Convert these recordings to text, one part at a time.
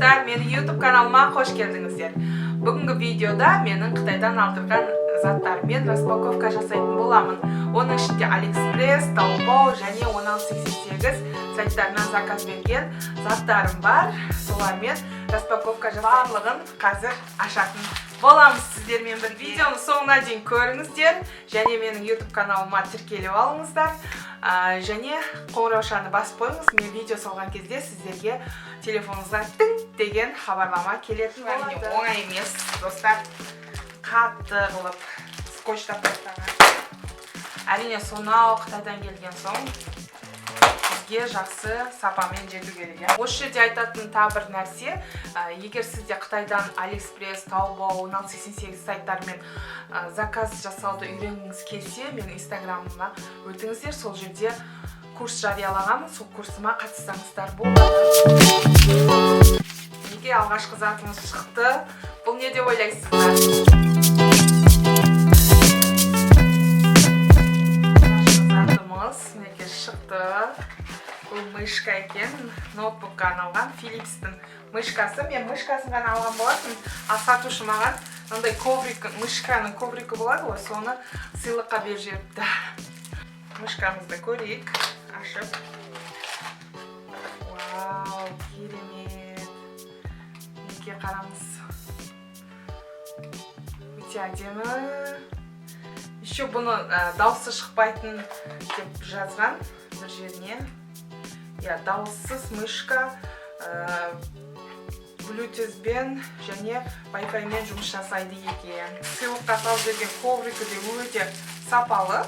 Достар, менің YouTube каналыма қош келдіңіздер. Бүгінгі видеода менің Қытайдан алдырған заттарыммен распаковка жасайтын боламын. Оның ішінде AliExpress, Taobao және 1688 сайттарынан заказ берген заттарым бар. Солармен распаковка барлығын қазір ашатын боламыз сіздермен бірге. Видеоның соңына дейін көріңіздер және менің YouTube каналыма тіркеліп алыңыздар. Және қоңыраушаны басып қойыңыз. Мен видео салған кезде сіздерге телефоныңызға тың деген хабарлама келетін болады. Оңай емес, достар. Қатты қылып скотчтап тастаған. Әрине, сонау Қытайдан келген соң бізге жақсы сапамен жету керек. Осы жерде айтатын тағы бір нәрсе, егер сізде Қытайдан AliExpress, Taobao, 1688 сайттарымен заказ жасауды үйренгіңіз келсе, менің Инстаграмыма өтіңіздер, сол жерде курс жариялағанмын, сол курсыма қатыссаңыздар болады. Неге алғашқы затымыз шықты? Бұл не деп ойлайсыздар? Затымыз мінекей шықты. Бұл мышка екен, ноутбукқа арналған Philips'тің мышкасы. Мен мышкасын ғана алған болатын, ал сатушы маған мынандай коврик, мышканың ковригі болады ғой, соны сыйлыққа беріп жіберіпті. Мышкамызды көрейік, ашып. Вау, керемет. Мінекей қараңыз. Өте әдемі. Еще бұны дауысы шықпайтын деп жазған бір жеріне. Я, дауыссыз мышка, Bluetooth-бен және Wi-Fi-мен жұмыс жасайды екен. Сыйлыққа салып берген коврикі де өте сапалы.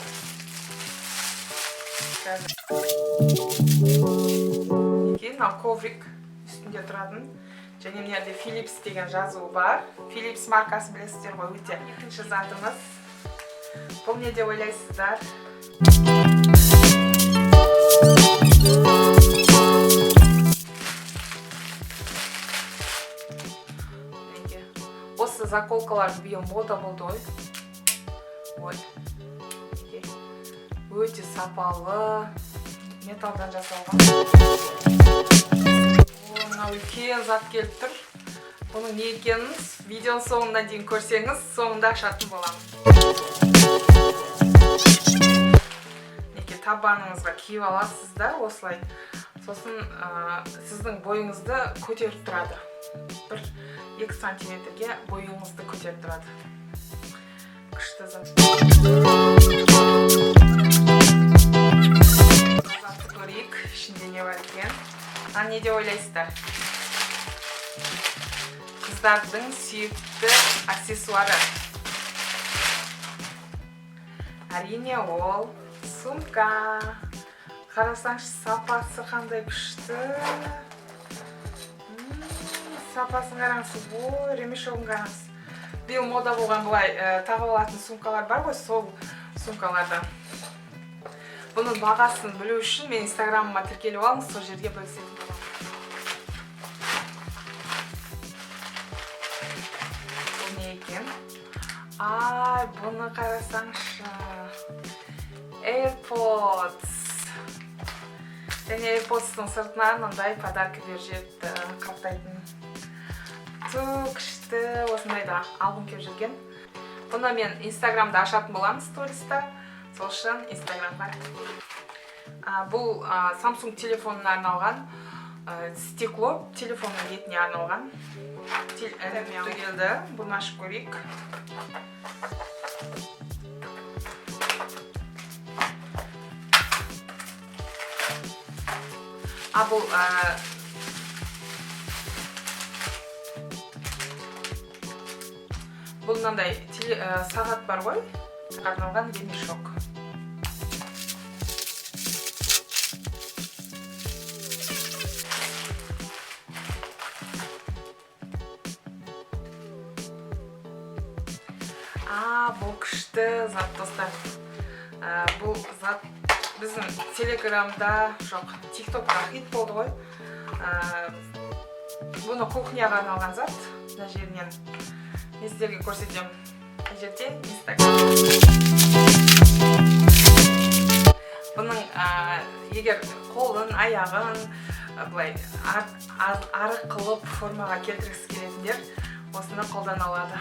Мінекей, мынау коврик үстінде тұратын. Және мына жерде Philips деген жазуы бар. Philips маркасын білесіздер ғой, өте. Екінші затымыз. Бұл не деп ойлайсыздар? Мінекей. Осы заколкалар биыл мода болды ғой. Ой. Мінекей. Өте сапалы металдан жасалған. О, мынау үлкен зат келіп тұр. Бұның не екенін видеоның соңына дейін көрсеңіз, соңында ашатын боламын. Мінекей, табаныңызға киіп аласыз да осылай. Сосын, сіздің бойыңызды көтеріп тұрады. Бір екі сантиметрге бойыңызды көтеріп тұрады. Күшті зат. Затты көрейік, ішінде не бар екен. А не деп ойлайсыздар? Қыздардың сүйікті аксессуары. Әрине, ол сумка. Қарасаңшы, сапасы қандай күшті. Сапасын қараңыз, ой, ремешогын қараңыз. Биыл мода болған былай, тағып алатын сумкалар бар ғой, сол сумкалардан. Бұның бағасын білу үшін мен Инстаграмыма тіркеліп алыңыз, сол жерге бөлісетін боламын. Бұл не екен? Ай, бұны қарасаңшы. AirPods. Және AirPods'тың сыртынан мындай подарка беріп жіберіпті, қаптайтын. Ту, күшті, осындай да алғым келіп жүрген. Бұны мен Инстаграмда ашатын боламын, сториста. Сол үшін Инстаграмға. Бұл, Samsung телефонына арналған, стекло, телефонның бетіне арналған. Келді. Бұны ашып көрейік. Бұл, бұл мынандай сағат бар ғой, арналған ремешок. Бұл күшті зат, достар. Бұл зат біздің Телеграмда, жоқ, ТикТокта хит болды ғой. Бұны кухняға арналған зат. Мына жерінен мен сіздерге көрсетемін. Мына жерде Инстаграм. Бұның, егер қолын, аяғын, Былай арық қылып формаға келтіргісі келетіндер осыны қолдана алады.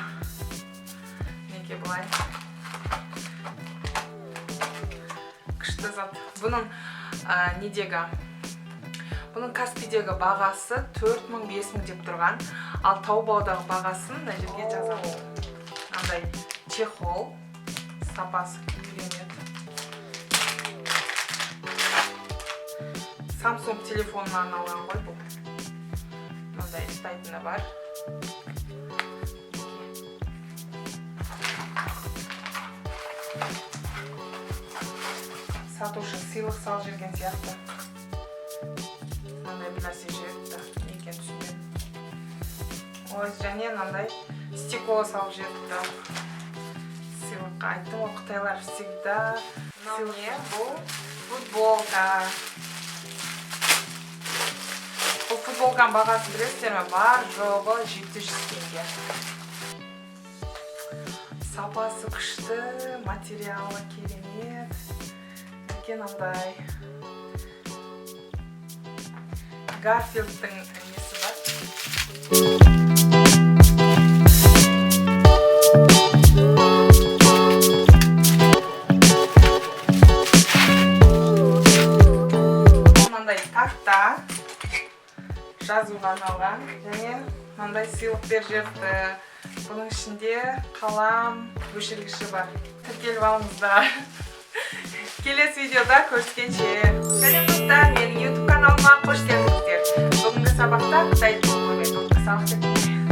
Мінекей, былай күшті зат. Бұның недегі, бұның Каспидегі бағасы 4000-5000 деп тұрған, ал Таобаодағы бағасын мына жерге жазамын. Мынандай чехол, сапасы керемет. Samsung телефонына арналған ғой бұл. Мынандай ұстайтыны бар. Сатушы сыйлық салып жіберген сияқты. Мынандай бір нәрсе жіберіпті, не екенін түсінбедім. Ой, және мынандай стекло салып жіберіпті сыйлыққа. Айттым ғой, қытайлар всегда. Мынау не? Бұл футболка. Бұл футболканың бағасын білесіздер ме? Бар жоғы 700 теңге. Сапасы күшті, материалы керемет. Екен андай Гарфилдтың несі бар. Мынандай тақта, жазуға арналған, және мынандай сыйлық беріп жіберіпті. Бұның ішінде қалам, өшіргіші бар. Тіркеліп алыңыздар. Келесі видеода көріскенше. Сәлем, достар, менің YouTube каналыма қош келдіңіздер. Бүгінгі сабақта қытай тілі, ой, бүгінгі сабақ деп.